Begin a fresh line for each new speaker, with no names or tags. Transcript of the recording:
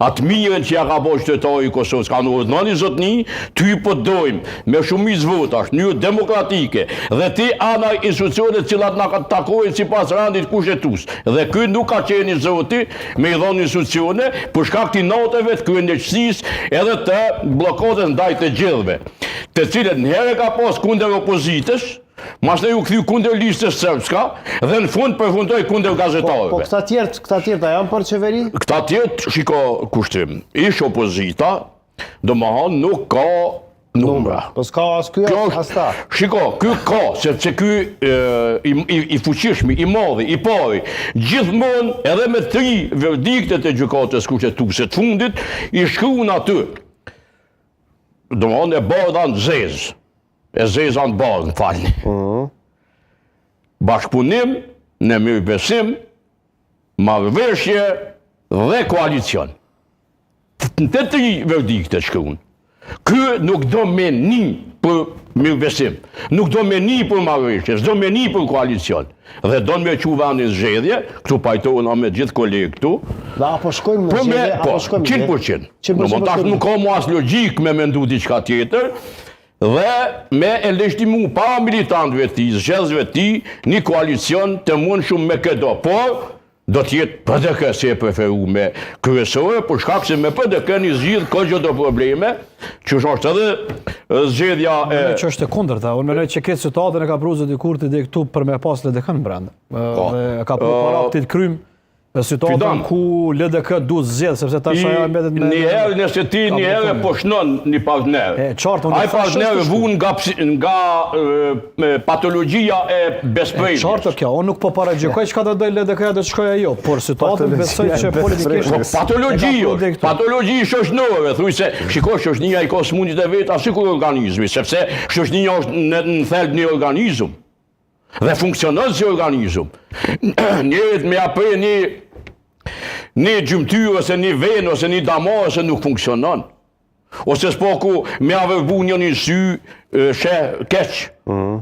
Atë mirën që ja ka bo qytetari i Kosovës, ka urdhnoni zotni, ty po të dojmë me shumicë votash, në mënyrë demokratike, dhe ti anaj institucionet cilat na takojnë sipas rendit kushtetues. Dhe ky nuk ka qenë i zoti me i dhonë institucione, për shkak të inateve të kryeneçësisë edhe të bllokadës ndaj të gjithëve, të cilët njëherë ka pas kundër opozitës, Masnej u kthy kundër listës Srpska dhe në fund përfundoi kundër gazetarëve.
Po, po këta tjerët, këta tjerët a janë për qeveri?
Këta tjerët, shiko Kushtrim, ish opozita, domethanë nuk ka numra.
Po s'ka as ky as ata.
Shiko, ky ka, sepse ky i, i, i fuqishmi, i madhi, i pari, gjithmonë edhe me tri verdiktet e gjykatës kushtetuese të fundit, i shkruan aty. Domethanë e bardha në zezë. E zeza në bardhë, më falni. Mhm. Bashkëpunim, në mirëbesim, marrëveshje dhe koalicion. Në të tri verdikte shkruan. Ky nuk do me ni për mirëbesim, nuk do me ni për marrëveshje, s'do me ni për koalicion. Dhe don me çu vendin zgjedhje, këtu pajtohena me gjithë kolegë
këtu. Dhe apo shkojmë në zgjedhje, apo po, shkojmë
në zgjedhje? 100%. Në po tash nuk ka mu as logjikë me mendu diçka tjetër, dhe me e legjitimu para militantëve të tij, zgjedhësve të tij, një koalicion të mundshëm me këdo, por do të jetë PDK si e preferume kryesore, për shkak se me PDK-në i zgjidh kogja do probleme, që është edhe zgjedhja e...
Unë që është e kundërta, unë mendoj që këtë situatën e ka pru zoti Kurti deri këtu për me pas LDK-në brenda. Po. Dhe ka pru para këtij krym Në situatën ku LDK duhet zgjedh, sepse tash ajo mbetet
me... Një herë nëse ti një herë po shnon një partner.
E, qartë,
unë Ai partner vun nga, nga patologjia e besëprehjes.
E, qartë kjo, unë nuk po paragjykoj çka do dojë LDK-ja do të shkojë ajo, por situatën besoj që politikisht...
Po, patologji, patologji shoqnore, thuj se, shiko, shoqnia i ka smundjet e veta sikur organizmi, sepse shoqnia është në, në thelb një organizëm. Dhe funksionon si organizëm. Njerit me ja pre një, një gjymtyrë ose një venë ose një damar ose nuk funksionon. Ose s'paku me ja verbu një një sy, sheh keq. Mm.